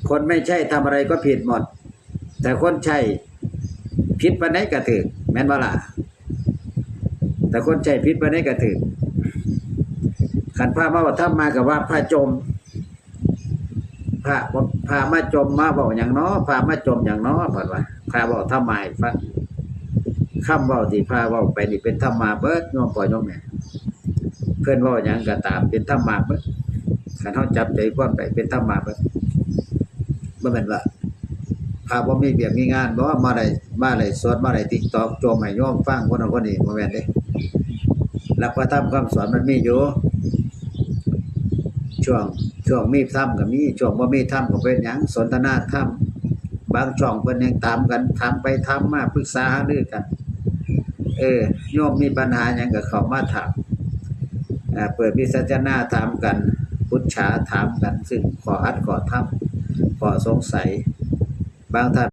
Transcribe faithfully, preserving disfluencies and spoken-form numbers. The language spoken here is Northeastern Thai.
คนไม่ใช่ทำอะไรก็ผิดหมด แต่คนใช่ผิดปานใดก็ถืก แม่นบ่ล่ะ? แต่คนใช่ผิดปานใดก็ถืก คันพระมาเว้าธรรมะก็ว่าพระจม พระ พระมาจมมาเว้าหยังน้อ พระมาจมหยังน้อ เพิ่นว่า พระเว้าธรรมะให้ฟัง คำเว้าที่พระเว้าไปนี่เป็นธรรมะเบิด โยมพ่อโยมแม่ เพิ่นเว้าหยังก็ตามเป็นธรรมะเบิด คันเฮาจับใจความได้เป็นธรรมะเบิด บ่แม่นว่า พระบ่มีเวียกมีงานบ่ มาไลฟ์ มาไลฟ์สด มาไลฟ์ติ๊กต็อก โจมให้โยมฟังคนนั้นคนนี้ บ่แม่นเด้ หลักพระธรรมคำสอนมันมีอยู่ ช่วง ช่วงมีธรรมก็มี ช่วงบ่มีธรรมก็เป็นหยัง สนทนาธรรม บางช่องเพิ่นยังถามกัน ถามไปถามมา ปรึกษาหารือกัน เออ โยมมีปัญหาหยังก็เข้ามาถาม อ่า เปิดวิสัชนาถามกัน ปุจฉาถามกัน ซึ่งข้ออัดข้อธรรม ข้อสงสัย บางท่าน